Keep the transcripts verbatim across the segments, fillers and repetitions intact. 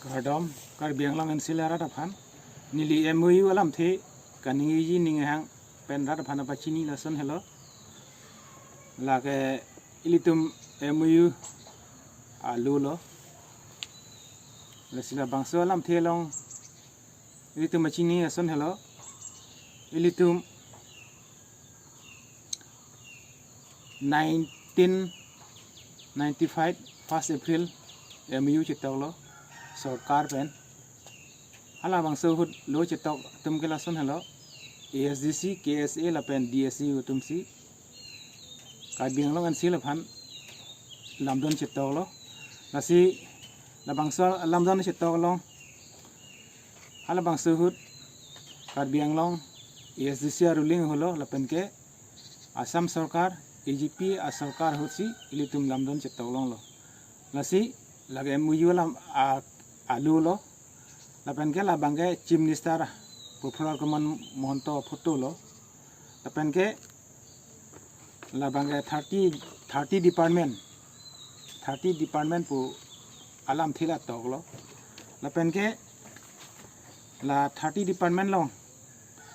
Kardom, Karbi Anglong N C L arat aphan. Neli M O U alamthe kaningjeji ning hang pen rat aphan pachini lason helo. Lake ilitum M O U alu lo. Lasi labangso alamthe along ilitum pachini lason helo. Ilitum nineteen ninety-five first April M O U chetoklo sorkar pen. Halabangso ahut lo chetok atum ke lason helo, A S D C, K S A lapen D S U atumsi Karbi Anglong N C L aphan lamdon chetoklo. Lasi labangso lamdon chetok along halabangso ahut Karbi Anglong A S D C aruling ahut lo lapen ke Assam sorkar, A G P asorkar ahutsi ilitum lamdon chetok longlo. Lasi lake M O U alam a, alu lo. Lapen ke labang ke Chief Minister Prafulla Kumar Mahanta photo lo. Lapen ke labang ke thirty, thirty department, thirty department pu alamthe la toklo. Lapen ke la thirty department along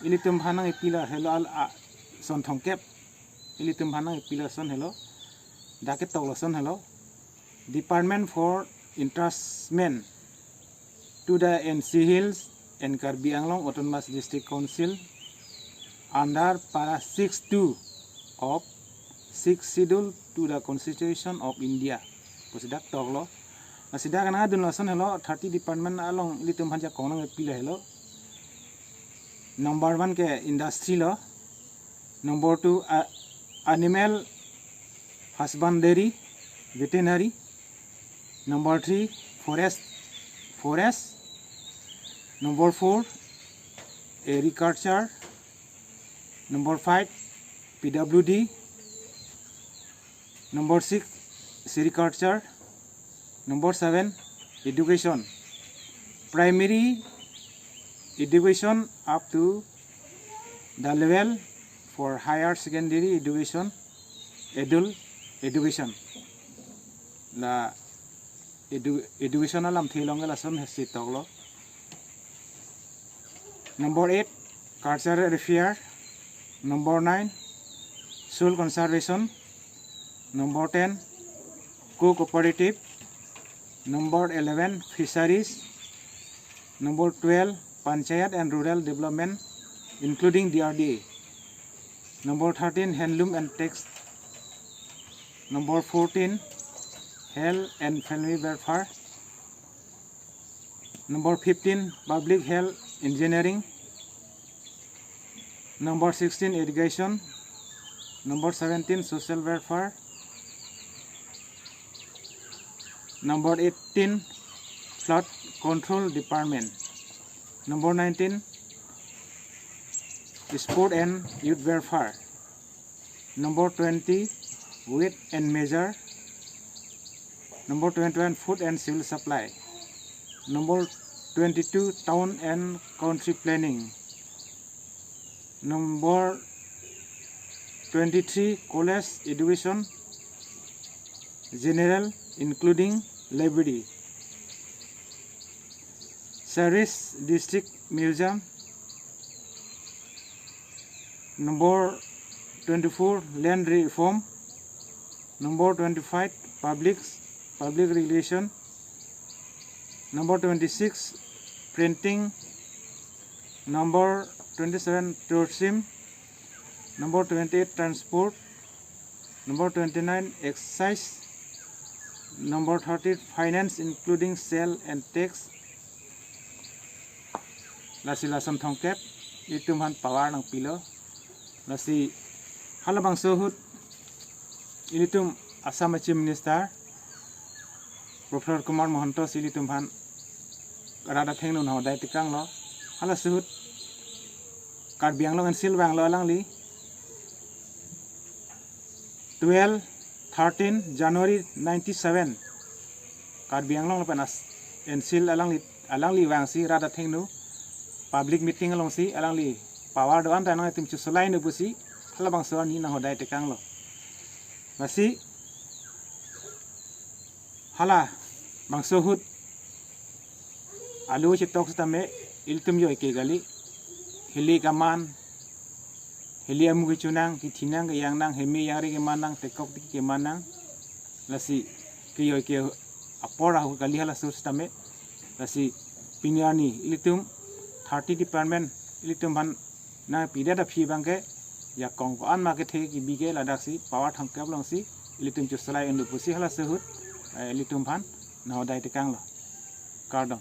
ilitum aphan nangkepi la helo al a, son thomkep. Ilitum aphan nangkepi lason helo. Dak ketok lason helo. Department for Entrustment to the N C Hills and Karbi Anglong Autonomous District Council under Para six two of Sixth Schedule to the Constitution of India pusi dak toklo. Lasi dak nangdun lason helo, thirty department along ilitum aphan jakong nangkepi la helo. Number one ke industry lo. Number two, a, animal husbandry, veterinary. Number three, forest, forest. Number four, agriculture. Number five, P W D. Number six, sericulture. Number seven, education. Primary education up to the level for higher secondary education, adult education. La edu-, education alamthe along ke lason hesi toklo. Number eight, cultural affair. Number nine, soil conservation. Number ten, co-cooperative. Number eleven, fisheries. Number twelve, panchayat and rural development, including D R D A. Number thirteen, handloom and text. Number fourteen, health and family welfare. Number fifteen, public health engineering. Number sixteen, education. Number seventeen, social welfare. Number eighteen, flood control department. Number nineteen, sport and youth welfare. Number twenty, weight and measure. Number twenty-one, food and civil supply. Number twenty-two, town and country planning. Number twenty-three, college education, general, including library. Saris District Museum. Number twenty-four, land reform. Number twenty-five, public, public relation. Number twenty-six, printing. Number twenty-seven, tourism. Number twenty-eight, transport. Number twenty-nine, excise. Number thirty, finance, including sale and tax. Lasi lason thomkep itum aphan power nangpilo. Lasi halabangso ahut ilitum Assam Chief Minister Prafulla Kumar Mahanta si ilitum aphan rat athengno nanghodai tekanglo. Halaso ahut Karbi Anglong N C L vanglo alangli. Twelve, thirteen January ninety-seven, Karbi Anglong lapen as-, N C L alangli, alangli vangsi rat athengno public meeting alongsi alangli power do-an ta nangtum chusolaino pusi halabangso arni nanghodai tekanglo. Lasi halabangso ahut Alu chetok sitame ilitum joike kali, hili kaman, hili amu kechonang, kethinang, keyangnang, heme yangre kemannang, tekok tiki kemannang. Lasi kejoike apor ahut kali halaso sitame. Lasi pini arni ilitum thirty department ilitum aphan nangpidet aphi abangke, jakong ko-an ma kethe kebi ke ladaksi power thangkep alongsi ilitum chosalai un'e pusi halaso ahut, eh, ilitum aphan nahodai tekanglo. Kardom.